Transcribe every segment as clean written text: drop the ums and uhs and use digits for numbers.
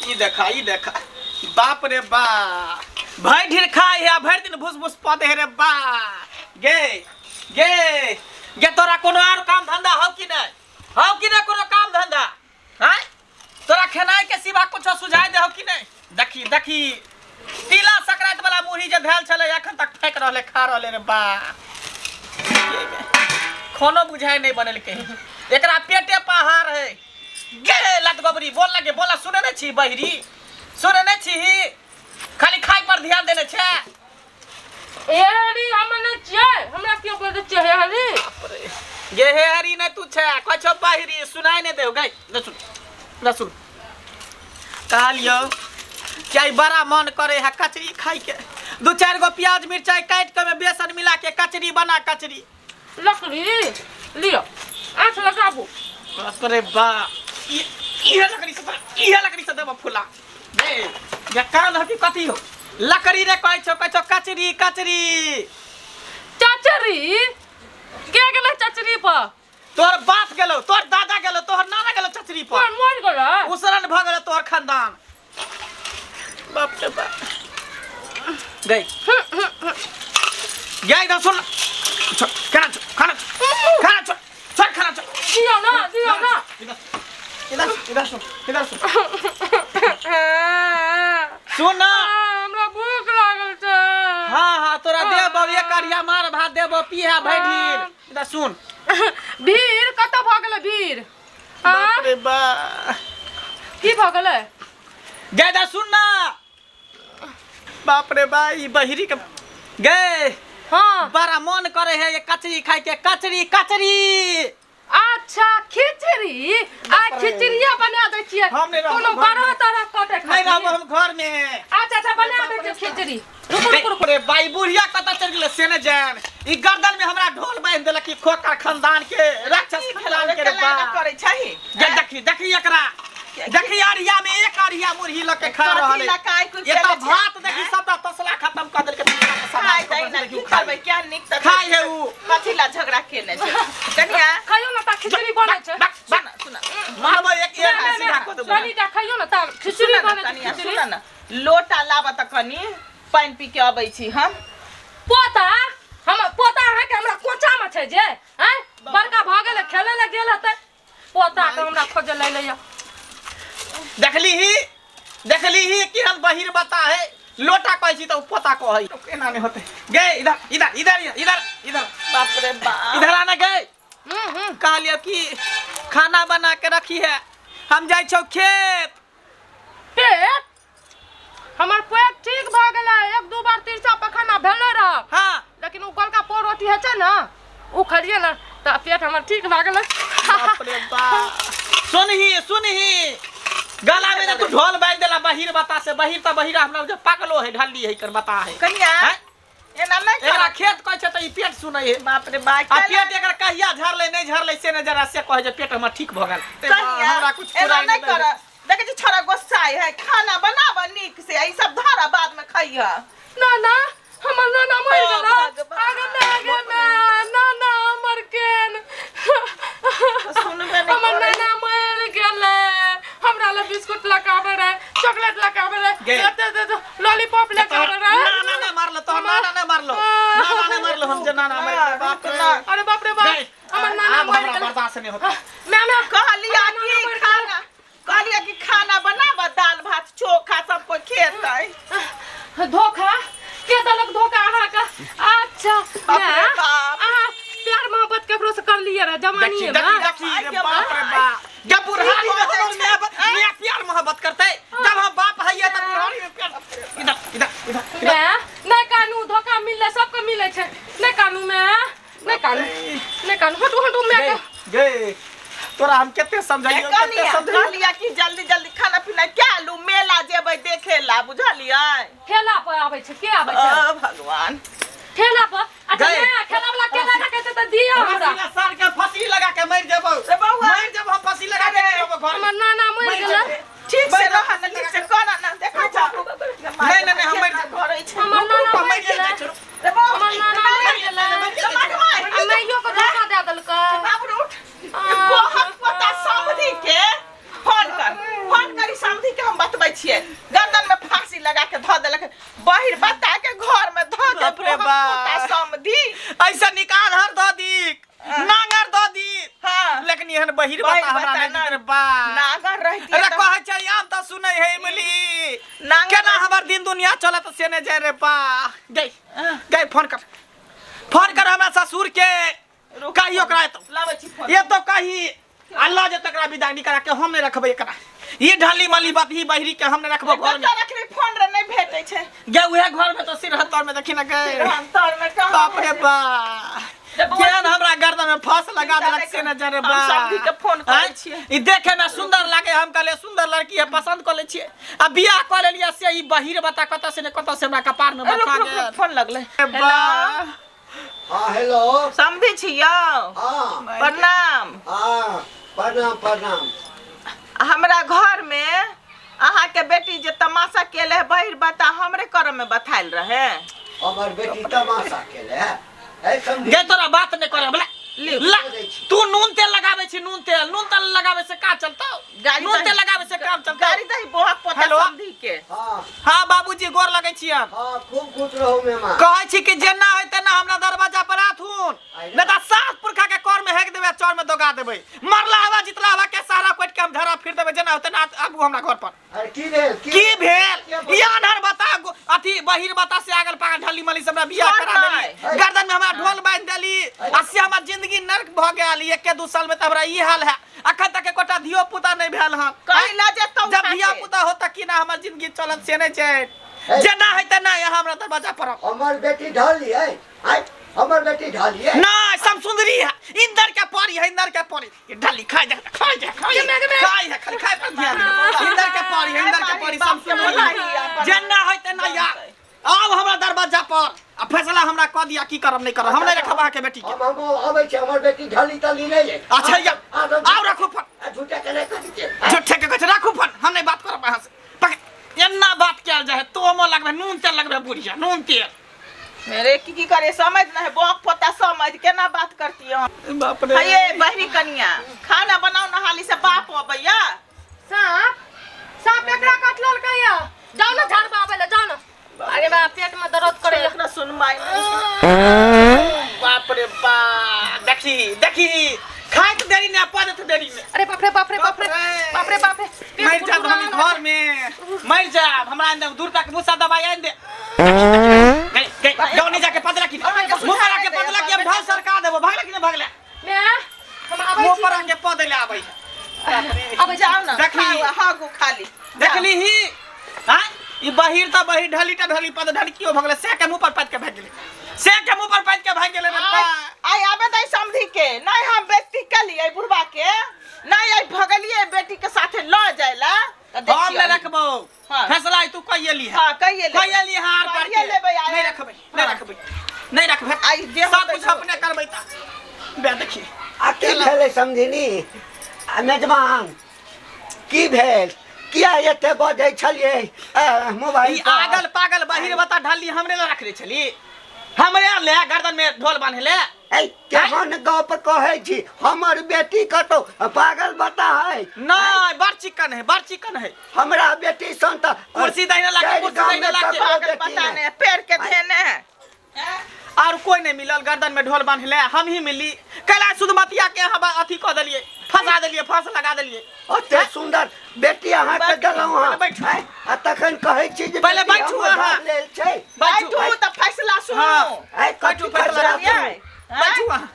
ई देखा, ई देखा, बाप रे बा, भरि ढेर खाइ है आ भरि दिन भूस भूस पदे है रे बा। गे गे गे, तोरा कोनो आर काम धंधा हौ कि नहि? हौ कि नहि कोनो काम धंधा? हैं, तोरा खेनाइ के सिवा कुछो सुझाइ दे हौ कि नहि? देखी देखी, तिला संक्रांति वाला मुरही जे धयल छलै, एखन तक फेंक रहले, खा रहले रे बा। खानो बुझाइ नहि बनेलकै, एकरा पेटे पहाड़ है। गे लत गोबरी, बोल लगे, बोला, सुने नहि छी? बहिरी, सुने नहि छी? खाली खाइ पर ध्यान देने छै। ए हरी, हम नहि छियै, हमरा कियो बोल छियै हे हरी। गे हे हरी नहि, तू छै, कहै छौ बहिरी, सुनाइ नहि देहो। गई ने सुन, ने सुन, कहलियौ कि आइ बड़ा मन करे है कचरी खाइ के। दू चारि गो प्याज मिरचाइ काटि के ओहिमे बेसन मिला के कचरी बना, कचरी। लकड़ी लिअ, आँच लगाबू। बाप रे बा, इहे लकड़ी से, इहे लकड़ी से देबो फुला। गे गे, कान हकी कथी हो? लकड़ी रे, कहै छौ, कहै छौ कचरी, कचरी। चचरी के गेलै चचरी पर? तोहर बाप गेलो, तोहर दादा गेलो, तोहर नाना गेलो चचरी पर। कोन मर गेलै? उसरन भऽ गेलो तोहर खानदान। बाप रे बाप। गई गई, इधर सुन, छोड़ खाना, छोड़ खाना, छोड़ खाना, छोड़, छोड़ खाना, छोड़। दियौ ना, दियौ ना। इधर, इधर, इधर सुन, इधर सुन, सुन ना। हमरा भूख लागल छै। हाँ हाँ, तोरा देबो, एक अरिया मार भात देबो, पीहा भरि ढीर। इधर सुन। भीड़ कतऽ भऽ गेलै भीड़? बाप रे बा, की भऽ गेलै? गए, इधर सुन ना। बाप रे बा, ई बहिरी के गए। हाँ। बड़ा मन करे है ये कचरी खाए के, कचरी, कचरी। अच्छा, खिचड़ी आ खिचड़िया बना दै छियै। हम नहि रहब कोनो घर में। बड़ा तरह कटे नहीं रहब खातिर। हम घर में। अच्छा अच्छा, बना दै छियै खिचड़ी, रुकू रुकू रुकू। रे बाई, बुढ़िया कतऽ चलि गेलै से ने जान। ई गर्दन में हमरा ढोल बांधि देलक ई खोकर खानदान के, राक्षस खानदान के रे बा। करै छही? गे देखी, देखी एकरा देखी, अरिया में एक अरिया मुरही लऽ के खा रहल कथी है। लकाइ कुल एतऽ केने छै? भात देखी, सबटा तसला खत्म कऽ देलकै। खाइ दै ना, की करबै? क्या नीक तऽ खाइ है उ। कथी ला झगड़ा केने छै कनिया? खइयौ ना ता, खिचड़ी बनै छै। बक, बक, सुन, मारबै एक एक ना, ना, सीधा ना, कऽ देबै। कनी टा खइयौ ना ता, खिचड़ी सुन ना बनै छै। कनिया। खिचड़ी। सुन ना, लोटा लाबऽ तऽ कनि पानि पी के अबै छी हम। पोता हम पोता अहाँके हमरा कोचामे छै जे आँय बड़का भऽ गेलै, खेलै लए गेल हेतै, पोता के हमरा खोजे लए लैया। देखली ही, देखली ही, केहन बहिर बता है। लोटा कहै छी तऽ उ पोता कहै। एना नहि होतै। गे इधर, इधर, इधर, इधर, इधर। बाप रे बाप। इधर आना गे। हम्म हम्म कहलियो कि खाना बना के रखी है, हम जाइ छौ खेत। पेट, हमर पेट ठीक भऽ गेलै। एक दू बार तिरछा पखाना भेलै रह। लेकिन ओ गोलका रोटी होइ छै ने, ओ खेलियै ने तऽ पेट हमर ठीक भऽ गेलै। बाप रे बाप, सुनही, सुनही, गला में तू ढोल बांधि देला बहिर बता से। बहिर तऽ बहिर, हमरा जे पागलो है, ढल्ली है कर बता है। कनिया। हैं? एना नहि एकरा कर। खेत कहै छै तऽ ई पेट सुनै है। बाप रे बाप। आ पेट एकर कहिया झरलै नहि झरलै से ने जरा, से कहै जे पेट हमर ठीक भऽ गेल। कनिया, हमरा कुछ एना पुराइ नहि नहि कर। देखै छी, छोड़ा गुस्सा है। खाना बनाब नीक से, ई सब धारा बाद में खइह। ना ना, हमर नाना मरि ओ, गेल। भगवान। आगे ना, आगे ना, नाना हमर केन। सुनबे नहि हमर करै। नाना मरि गेलै। हमरा लए बिस्कुट लऽ के आबै रहै, चॉकलेट लऽ के आबै रहै, गे। एते एते लॉलीपॉप लऽ के आबै रहै। नाना नहि मारलो तोहर, नाना नहि मारलो, नाना नहि मारलो। हम जे नाना मरि गेलै, बाप रे। अरे बाप रे बाप। गए। हमर नाना आब मरि हमरा गेलै। बर्दाश्त नहि होता। नाना। कहलिया हमर नाना कि मरि गेलै। खाना, कहलिया कि खाना बनाब, दाल भात चोखा, सब कोई खेतै। धोखा के देलक धोखा अहाँके? अच्छा। बाप रे माय, बाप। अहाँ प्यार मोहब्बत केकरो से कर लिए रहे जवानी देखी में? देखी, देखी रे, बाप रे बाप। जब बुढ़ारी में हमर my प्यार मोहब्बत करते, जब हम बाप हइए तऽ बुढ़ारी में प्यार। इधर, इधर, इधर, इधर। माय, नहि कानू, धोखा मिलले सबके मिलै छै। नहि कानू माय, नहि कानू, नहि कानू। हटू, हटू माय गे के। गे, तोरा हम कते समझाइयो, कते कनिया, समझाइयो। कहलिया कि जल्दी जल्दी खाना पीना क्या लू, मेला जेबै देखे ला, बुझलियै? ठेला पर आबै छै, के आबै छै? ओ भगवान। ठेला पर? अच्छा। गए। माय, ठेला वाला केला रखै छै तऽ दिअ हमरा। फंसी सार के फांसी लगा के मर जेबो। रे बौआ। मर जेबो हम, फांसी लगा के मर जेबो घर में। हमर नाना मरि मरि गेलै। जेबै। ठीक से मरि रह ना, ठीक से कर ना, देखै छ। नहीं, नहीं, नहीं, हम मरि जेबै। करै छै। हमर नाना मरि मरि जेबै। गेलै। रे बौआ, हमर नाना मरि गेलै। आ माइयो के धोखा दए देलकै। बाबू रे, उठ। कोहक पता, समधी के फोन कर, फोन करी समधी के, हम बतबै छियै गर्दन में फांसी लगा के धऽ देलक बहिर बता के घर में धऽ के बाप रे बाप। समधी ऐसा निकाल हर दऽ दी नांगर दऽ दी हाँ लेकिन एहन बहिर बहिर बता हमरा बता नहि ना। रे बा नागर रहती अरे कहै छै आम तऽ सुनै है इमली नांगर केना हमर दिन दुनिया चलत से नहि जाय रे बा गई गई फोन कर फोन कर हमरा ससुर के कही ओकरा एतौ लाबै छी फोन ये तो कही अल्लाह जे तकरा विदाई करा के हम नहीं रखबै एकरा ये ढाली माली बात ही बहिरी के हम नहीं रखबो घर में कतऽ रखली फोन रे नहीं भेटै छै गे उहे घर में तो सिर हतर में देखी ना गे हम तर में कहाँ बाप रे बा केहन हमरा गर्दन में फांस लगा देलक से न जाने बा हम समधी के फोन करै आँय? छियै। ई देखे में सुंदर लागे हम कहले सुंदर लड़की है पसंद कर ले छियै आ बियाह कर लेलियै से ई बहिर बता कतऽ से ने कतऽ से हमरा कपार में रुक बैठा रुक गेल रुक फोन लगलै बा हाँ हेलो समझै छी यौ हाँ प्रणाम हाँ प्रणाम प्रणाम हमरा घर में अहाँके बेटी जे तमाशा केले है बहिर बता हमरे करम में बथायल रहे हमर बेटी तमाशा केले है है समझी गे तोरा बात नहि करे बोला लिख ला दै छी। तू नून तेल लगाबै छी नून तेल नून तेल लगाबै से का चलतौ गाड़ी नून दही- तेल लगाबै से काम चलतौ गाड़ी दही बोहा पोता हेलो? समझी के हाँ हाँ बाबूजी गोर लगै छी हम हाँ खूब खुश रहू मेमा कहै छी कि जेना होय तेना हमरा दरवाजा पर आथुन नहि तऽ सात पुरखा के कर में हेक देबै आ चौर में दोगा देबै मरला हवा जितला हवा के सारा कोटि के हम धरा फिर देबै जेना होय तेना आबू हमरा घर पर अरे की भेल की भेल ई आन्हर बता अथी बहिर बता से आगल पागल ढली मली से हमरा बियाह छोड़ करा नहि। देली गर्दन में हमरा ढोल बांधि देली आ से हमर जिंदगी नर्क भऽ गेल एके दू साल में तऽ हमरा ई हाल है अखन तक एकोटा धियो पुता नहि भेल हन कहीं लऽ जेतौ जब उठा धिया के। पुता होता की ना हमर जिंदगी चलत से नहि छै जेना है तेना यहाँ हमरा दरवाजा पर आउ। हमर बेटी ढली है आय हमर बेटी ढली है नहीं सब सुंदरी है इंदर के परी है इंदर के परी ये ढली खाई जा खाई जा खाई खाई है खाली खाई पर ध्यान दे इंदर के परी है इंदर के परी सब सुंदरी है जेना है तेना या आउ हमरा दरवाजा पर आ फैसला हमरा कह दिया की करब नहीं करब हम नहीं रखब अहाँके बेटी के हम हम आबै छी हमर बेटी ढली तली नहि है अच्छा या आउ रखू फोन आ झूठा के नहि कहै छै झूठे के कहै छै राखू फोन हम नहीं बात करब अहाँ से पकड़ एना बात कयल जाय है तो मो लगबे नून तेल लगबे बुढ़िया नून तेल मेरे की की करे समझ नहीं बौक पोता समझ केना बात करती हम बाप रे ये बहरी कनिया खाना बनाओ ना हाली से बाप अबैया सांप सांप एकरा काटलल कहिया जाओ ना झाड़ बाबे ले जाओ ना अरे बा पेट में दर्द करे एकरा सुनवाई नहीं बाप रे बाप देखी देखी खाए तो देरी नहीं पड़े तो देरी नहीं अरे बाप रे बाप रे बाप रे बाप रे बाप रे पेट मर जाब हम कुरकुरा घर में मर जाब हमरा अंदर दूर तक मुसा दवाई आन दे गई गई जाओ नहीं जाके पदला की मुंह पर आके पदला की हम ढाल सरका देबो भागला कि नहीं भागला मैं हम आबै मुंह छी पर आके पद ले आबै आबै जाओ ना देखली। खाओ हागू खाली देखली ही हां ई बहिर त बहिर ढली त ढली पद ढली कियो भगले से के मुंह पर पात के भाग गेले से के मुंह पर पात के भाग गेले रे बा आई आबे दई समझी के नहीं हम बेइज्जती कलिए बुढ़वा के नहीं आई भगलिए बेटी के साथे ल जाइला त हम नहीं रखबो हाँ। फैसला तू कहिए ली हां कहिए ले कहिए ली हार पर कहिए लेबै आइ। नहीं रखबै नहीं रखबै नहीं रखबै आइ जे सब होतै कुछ से अपने करबै त बे देखी आ की भेलै समझिनी आ मेजबान की भेल किया एते बजै छलियै आ, मोबाइल ई पर? आगल पागल बहिर बता ढाली हमरे ला रखले छली हमरे ले गर्दन में ढोल बांधे ले ऐ केहन गप कहै छी हमर बेटी कतौ पागल बता है नहीं बड़ चिकन है बड़ चिकन है हमरा बेटी सन तऽ कुर्सी दहिना लाके, चारि कुर्सी गाममे दहिना लाके। ककरो पागल बेटी पता नहि। नहीं पेड़ के धेने है और कोई नहीं मिलल गर्दन में ढोल बांधले हम ही मिली कैला सुदमतिया के हम अथी कऽ देलिए फंसा देलिए फांस लगा देलिए ओते सुंदर बेटी अहाँके देलहुँ हँ बैठू। आँय? आ तखन कहै छी जे पहिले बेटी बैठू हमर अहाँ। घर लेल छै बैठू बैठू तऽ फैसला सुनू हाँ। आँय, कथी बैठू, फैसला फैसला सुनू। सुनू? बैठू अहाँ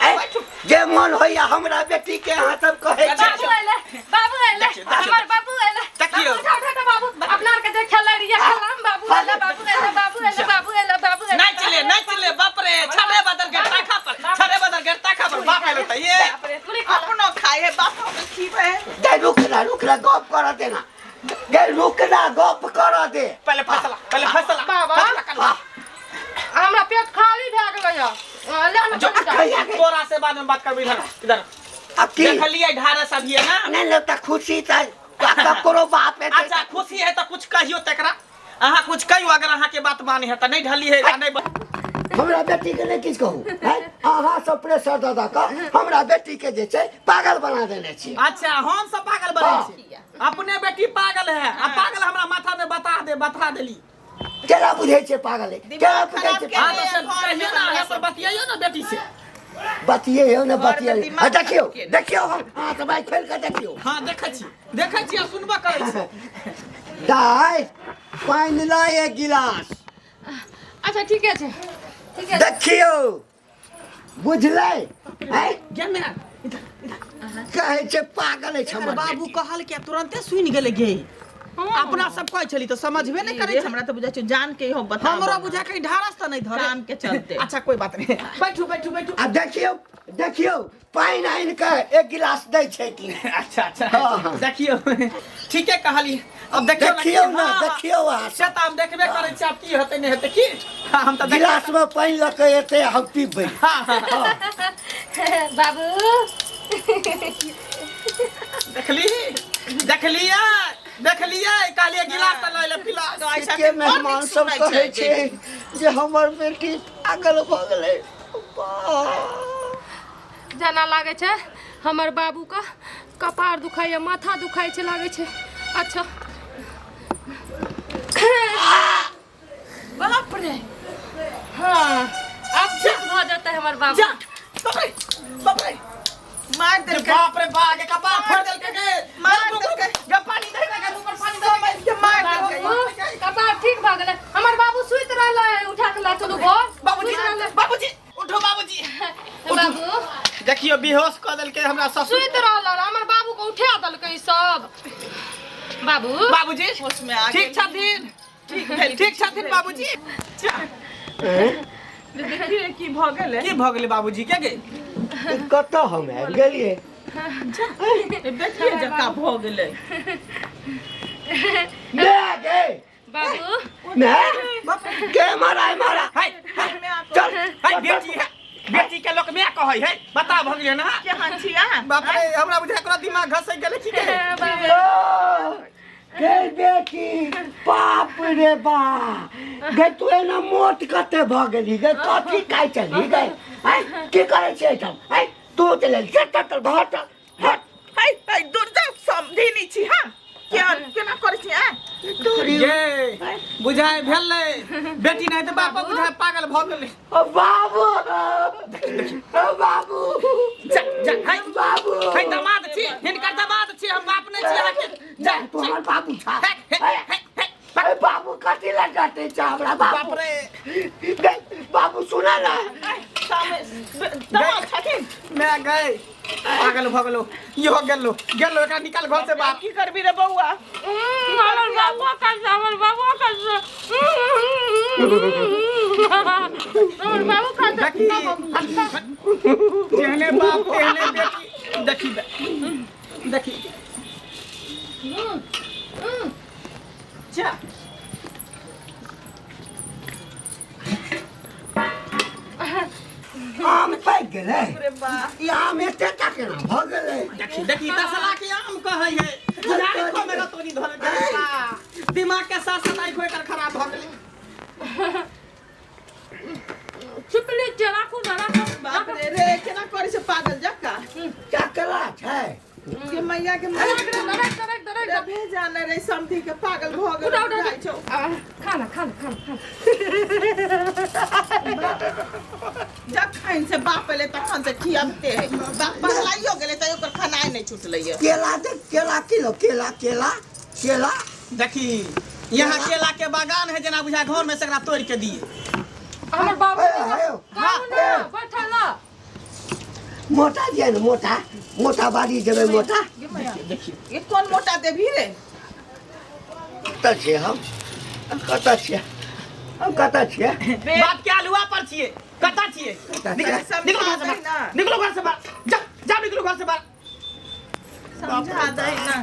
आँय, जे मन होइया हमरा बेटी के अहाँ सब कहै छी बाबू अइले बाबू अइले देखियौ, देखियौ, हमर बाबू अइले देखियौ। बाबू, उठा उठा के बाबू अपना आर के जे खेलै रहियै खेलाम बाबू अइले बाबू अइले बाबू अइले बाबू अइले बाबू अइले नहीं चले नहीं चले बाप रे छड़े बदल के ताखा पर छड़े बदल के ताखा पर बाप आइलो त ये पूरी खा लो। अपनो खाए है बापो के खीबै है गै रुक ना रुक ना गप करऽ दे ना गै रुक ना गप करऽ दे पहले फैसला पहले फैसला बाबा। फैसला कर हाँ हमरा पेट खाली भए गेलै या ले ना जो कनिटा। खैया के तोरा से बाद में बात करबै इधर इधर अब की देखलिए ढारस अभी है ना नहीं नहीं तऽ खुशी तऽ ककरो बाप हेतै अच्छा खुशी है तो कुछ कहियो तकरा अहाँ कुछ कहियो अगर अहाँ के बात मानी है तो नहीं ढली है या नहीं हमरा बेटी के नहि किछु कहू हैं? अहाँ सब प्रेशर दऽ दऽ कऽ हमरा बेटी के जे छै पागल बना देने छी अच्छा हम सब पागल बनै छी अपने बेटी पागल है आ पागल हमरा माथा में बता दे, बता देली। केना बुझै छै पागल है? केना दिमाग बुझै खराब छै? के हाँ तो से कहियो ना, यहाँ पर बतियाइयो ना बेटी से। बतिये ने घरमे बतिये। दिमाग आ देखियौ, खराब केने। देखियौ, हम हाथ बाइ खोलि कऽ देखियौ। हाँ देखै छी, देखै छी आ सुनबो करै छी। दाइ पानि ला एक गिलास। अच्छा ठीके छै, ठीके छै। देखियौ बुझलै आँय? गे मेरा कहै छै पागल अछि एकर हमर बाबू बेटी। कहल के तुरंते सुनि गेलै गे। अपना सब कहै छली तऽ समझबे नहि करै रे छै। हमरा तऽ बुझाइ छौ जान के हो बता। हमरो बुझा कहीं ढारस तऽ नहि धरे काम के चलते। अच्छा कोई बात नहीं, बैठू बैठू बैठू। आ देखियौ देखियौ पानि आनि कऽ एक गिलास दै छै कि नहि। अच्छा अच्छा। हाँ, हाँ। देखियौ ठीके कहली। अब देखियौ ना देखियौ कि- ने, हाँ, देखियौ अहाँ। से तऽ हम देखबे करै छी, आब की हेतै नहि हेतै की। हाँ, हम तऽ देख- गिलास में पानि लऽ कऽ एतै हम पीबै। हाँ, हाँ, हाँ। बाबू देखली देखलियै देखलियै कहलियै गिलास तऽ लऽ ले पिला। ऐसा के मेहमान सब कहै छै जे हमर बेटी पागल भऽ गेलै। जेना लागै छै हमर बाबूके कपार दुखाइए, माथा दुखाइ छै लागै छै। अच्छा बाप रे। हाँ आब ठीक भऽ जेतै हमर बाबू। जा बाप रे बाप रे मार देलकै। बाप रे बाप के कपार फोड़ देलकै गे। मार देलकै। गे पानी दे दे गे, मुँह पर पानी दे दे। के मार देलकै। बाबू कपार ठीक भऽ गेलै। हमर बाबू सुति रहलै, उठा के ला चलू घर। बाबूजी सुति रहलै। बाबूजी उठो बाबूजी। बाबू देखियो बेहोश कऽ देलकै हमरा ससुर। सुति रहल, हमर बाबू के उठा देलकै सब। बाबू बाबूजी होश में आ ठीक गेल। छथिन? ठीक भेल। ठीक छथिन बाबूजी? देखिए की भऽ गेलै। की भऽ गेलै बाबूजी के गे? ई कतऽ हम आबि गेलियै? देखिए जका भऽ गेलै। मै गे। बाबू मै गे मारा मारा। हाय हाय चल हाय बेटी है, बेटी के लोक मैं कहै है बता भऽ गेलै ना। केहन छी अहाँ? बाप रे हमरा बुझाय कोनो दिमाग घसै गेलै की गे। बाबू ओ, गे बेटी बाप रे बा गे तू एना मोट कते भऽ गेली गे? कथी खाइ छली गे? आँय, की करै छी एहिठाम? आँय, तू चलि चल चल चल घर चल हट। है है दूर जाउ, समधिनी छी हम। केहन केना करै छी आँय? तोरी गे बुझाय भेलै बेटी नहीं तऽ बाप बुझाय पागल भऽ गेलै। ओ बाबू ओ बाबू जा जा हाय बाबू हाय दामाद छी, हिनकर दामाद छी हम, बाप नहि छी अहाँके। जा तू हमर बाबू छा। हे, हे, हे, हे, अरे बाबू कथी लए डाँटै छ हमरा बाबू? बाप रे गे, बाबू सुना ना। दमाद छथिन। मैं गए पागल भऽ गेलो, इहो गेलो गेलो, एकरा निकाल घर से बाहर। की करबी रे बौआ? हमर बाबू खाइ, हमर बाबू खाइ, हमर बाबू खाइ। देखी जेहने बाप तेहने बेटी। देखी देखी जा आम पाकि गेलै। रे बा ई आम एते टा केना भऽ गेलै? देखी देखी तसला के आम कहै है। बुझाइ को मेरा तोरी धरे दिमाग के साथ साथ आँखि एकर खराब भऽ गेलै। छिपली छै, राखू ने राखू। बाप रे रे केना करै छै पागल जका। चकला छै के मैया के मैया राख राख राख राख। रे भेजा ने रे समधी के पागल भऽ गेल। उठा उठा बुझाइ छौ। खाना खाना खाना खाना। जखन से बाप एलै तखन से खियाबते है। बाप पगलाइयो गेलै तैयो ओकर खेनाइ नहि छुटलै ये। केला दे, केला किलो केला केला केला। देखी यहाँ केला के बागान है जेना बुझा घर में से एकरा तोड़ के दिए। हमर बाबू हे, हे, कहू ने बैठल ला। मोटा दिए ने, मोटा मोटा बाड़ी जेबै मोटा। गे मैया ये कोन मोटा देबही रे? कतऽ छियै हम? कतऽ छियै हम? कतऽ छियै? बाप के आलुआ पर छियै। कतऽ छियै? कतऽ निकलो छियै? निकलो घर से बाहर, निकलो घर से बाहर, जा जा निकलो घर से बाहर। समझा दे ना।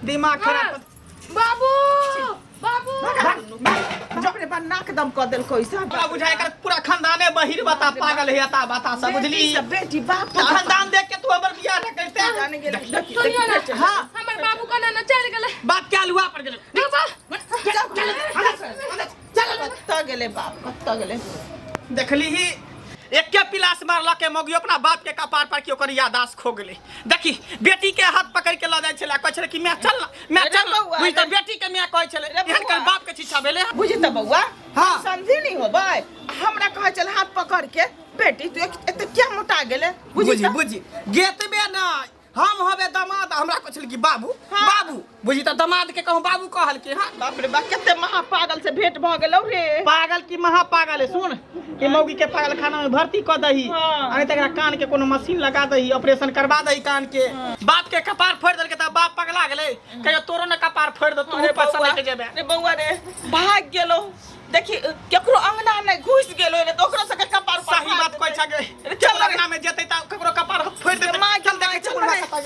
दिमाग खराब। बाबू बाबू बाप रे बा नाक दम कऽ देलकै सब। हमरा बुझाय एकर पूरा खानदाने बहिर बता पागल है अता बता सब बुझली। सब बेटी बाप तू खानदान देख के तू हमर बियाह न करते। जाने गेल। देखी सुनियो ने देखी। हाँ। हमर बाबू कना ने चलि गेलै। बाप के आलुआ पर गेलै। बाबा चल चल चल चल। कतऽ गेलै बाप, कतऽ गेलै? देखली ही एके पिलास मारलक के मौगी अपना बाप के कपार पर कि ओकर याददाश्त खो गेलै। देखी बेटी के हाथ पकड़ के लऽ जाइ छलै, कहै छलै कि मैं चल ना, मैं रे चल ना। बौआ, बुझ तऽ रे। बेटी के मैं कहै छलै, रे एहन कर बौआ। बाप के छिछा भेलै। बुझी तऽ बौआ। हाँ। समझी नहीं होबै, हमरा कहै छल हाथ पकड़ के, बेटी तू एते किया मोटा गेले? बुझी बुझी तऽ? बुझी गेतबे नहि, हम हबे दमाद, हमरा कहै छलै कि बाबू। हाँ। बाबू, बुझी तऽ दमाद के कहूँ बाबू कहलकै। हाँ बाप रे बाप, कते महापागल से भेंट भऽ गेलौ रे। पागल की महापागल है। सुन, ई मौगी के पागल खाना में भर्ती कऽ दही। हाँ। आ नहीं तऽ एकरा कान के कोनो मशीन लगा दही, ऑपरेशन करवा दही कान के। बाप के कपार फोड़ि देलकै तऽ बाप पगला गेलै, कहियो तोरो ने कपार फोड़ि दे तू अरे पैसा बौआ, लऽ के जेबे। रे बौआ रे, भाग गेलो। देखी केकरो अंगना नहीं घुस गेलो रे, तऽ ओकरो सबके कपार पर सही फाड़ बात कहै देतै। छगे। रे, चल रे। अंगना में जेतै तऽ ककरो कपार फोड़ि देतै। माय चल देखै चल छी रे। बुढ़वा कतऽ।